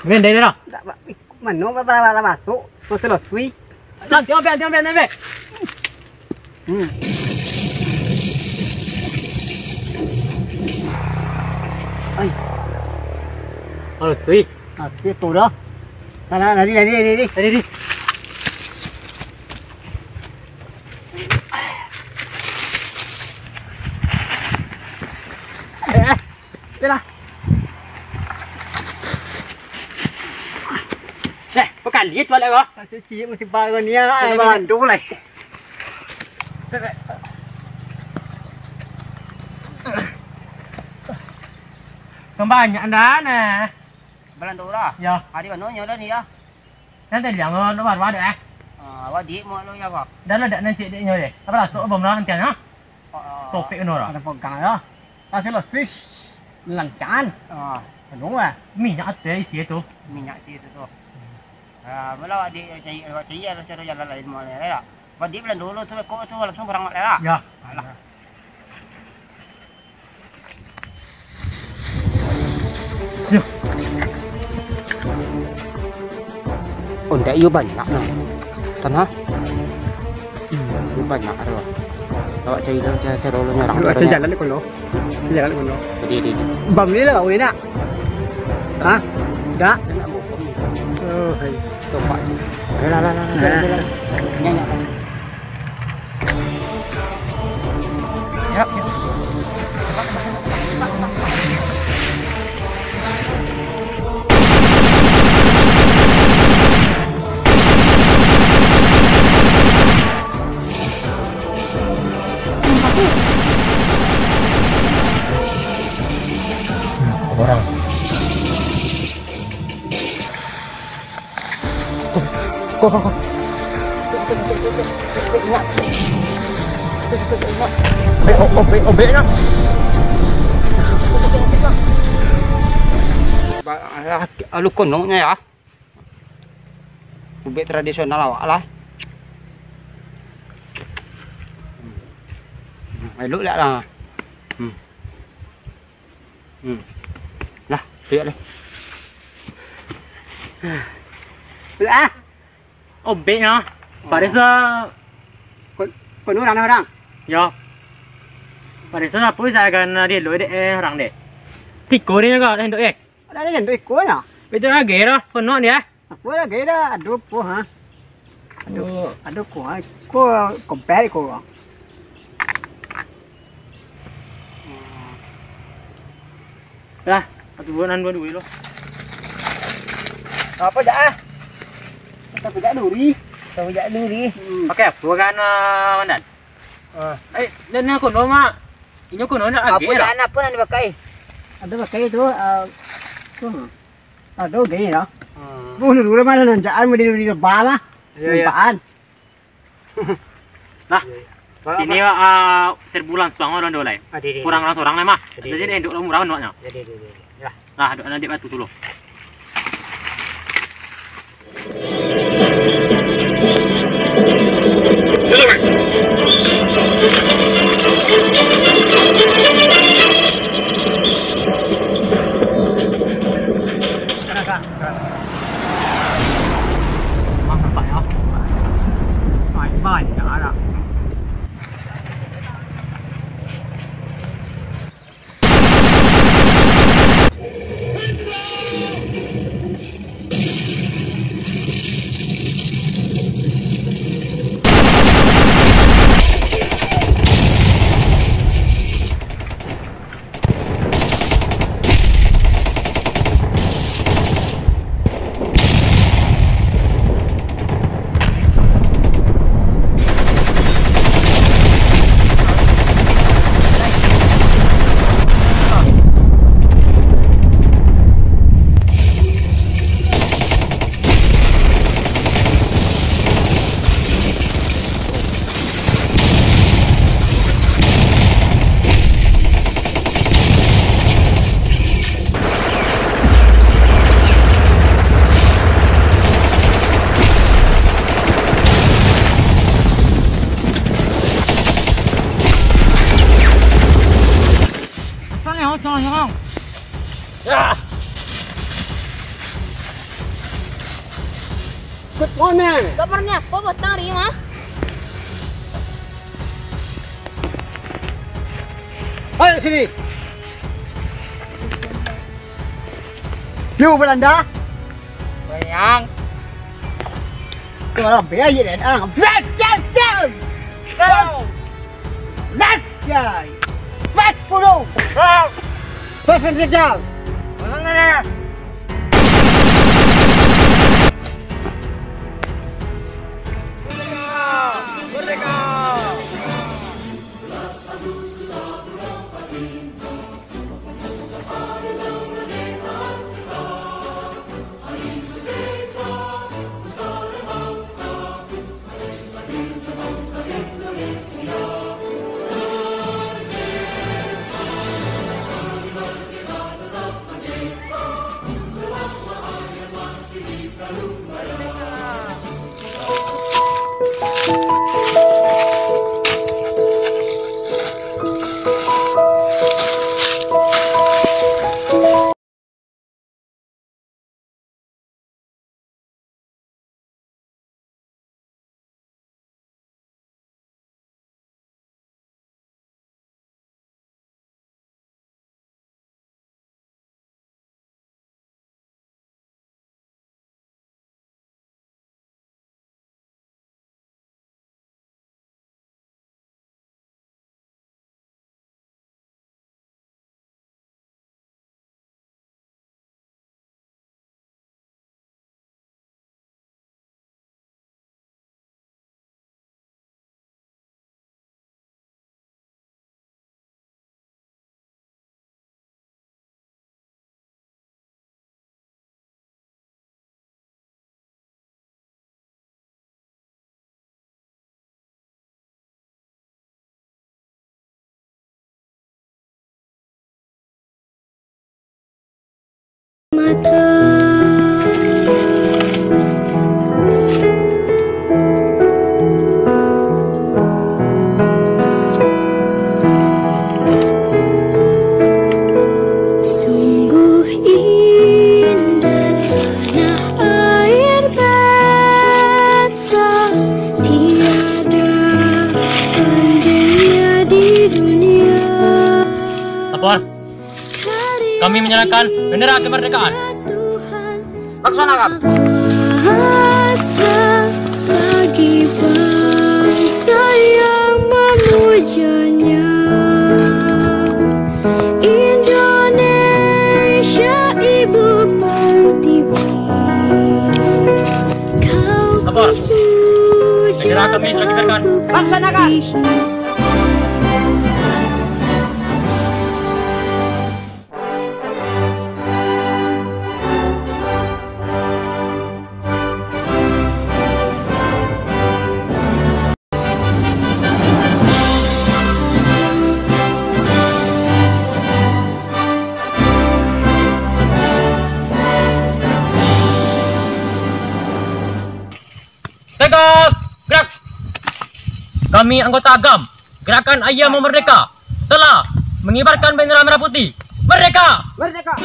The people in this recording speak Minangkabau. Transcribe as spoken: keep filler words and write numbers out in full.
Main dari dah. Ndak, Pak. Ih, mano, Pak, Pak, Pak, masuk? Masuk lo, sui. Nanti, ambil, nanti, ambil, nanti, ambil. Hmm. Ai. Halo, sui. Ah, dia tu dah. Sana, lari, lari, lari, lari. Lari, lari. Eh, eh. Yalah. Eh, bukan dia tu lah, kau. Masih cilik, masih baru ni, ah, bantu lah. Kan banyak dah, nah. Balando lah. Ya. Adi mano nyo dah ni, ya? Nanti liang lo, lo baru ada, eh? Ah, awak di mau lo, ya, Pak? Dah lo dak nan cek dek nyo deh. Apa lah, sok bom lah nanti, ha? Oh, oh. Topik kena lah. Ada pegang, ya. Hasil fish, lancan. Ah. Penuh, eh. Minyak ada isi tu. Minyak isi tu, tu. Ah, mula awak di cari, awak cari, ada cara jalan lain mau, ya, ya. Awak di balando lo tu, kok tu langsung barang awak lah. Ya. Alah. Siap. Oh, ndak, iyo banyak nah. Tanah. Hmm, iyo banyak tu. Awak cari lo, cari, cari lo nyerang. Awak cari jalan di kono. Jalan di kono. Jadi, jadi. Bam ni lah, bau ni nak. Hah? Dak? Oh, hai. Coba. Lah, lah, lah, lah. Nah. Lah, lah, lah. Nyanyi. Obek, obek, obek, nak. Ba-, alah, alu kononyo ya. Ubek tradisional awak lah. Hmm, elok lah. Hmm. Hmm. Lah, tuyok lah. Ah. Obek nyo. Oh. Pareso. Ko-, kono urang, urang. Yo. Pareso apo sagan di lo dek, eh, urang dek. Tiko dia ko, eh, dok, eh. Ada ni, dok iko nya. Betul lagi dah, kono dia. Apo lagi dah, aduh, ko, ha. Aduh, aduh, ko, ha. Ko, compare ko. Lah, satu bulan dua duit lo. Apa dah, ah? Kata pejak duri. Kata pejak duri. Hmm. Pakai apa kan, ah, Mandan? Ah. Eh, dan ni aku no, Mak. Ini aku no nak apa agak dah. Dah, apa nak dipakai? Ada pakai tu, ah, tu, ha. Ada gaya lah. Hmm. Oh, dulu mana nanjaan, mau diri-diri lebar lah. Iya, iya. Nampakan. Nah, iya, iya. Ini, ah, serbu langsuang orang dua lai. Ah, di, di, kurang di. Orang sorang lai mah. Di, di. Jadi endok lah murah endoknya. Di, di, di, di. Ya. Nah, dok anak dek batu tu lo. Mantap ya. Baik, baik, ya, ada. Asal ni, asal ni, bang. Ya. Good morning. Kabarnya apa, batang hari mah? Ayo sini. Piu Belanda. Bayang. Kalau bayar ye dah. Black, black, black. Go. Black. Ya. Empat puluh. Pasang saja. Pasang saja. Merdeka! Merdeka! Sungguh indah tanah air Batak, tiada bandingnya di dunia. Lapor. Kami menyerahkan bendera kemerdekaan. Laksanakan. Kuasa bagi bangsa yang memujanya. Indonesia ibu pertiwi. Kau Lapor. Bendera kami telah kibarkan. Laksanakan. Tegak! Gerak! Kami anggota agam Gerakan Aia Mamerdeka telah mengibarkan bendera merah putih. Merdeka! Merdeka!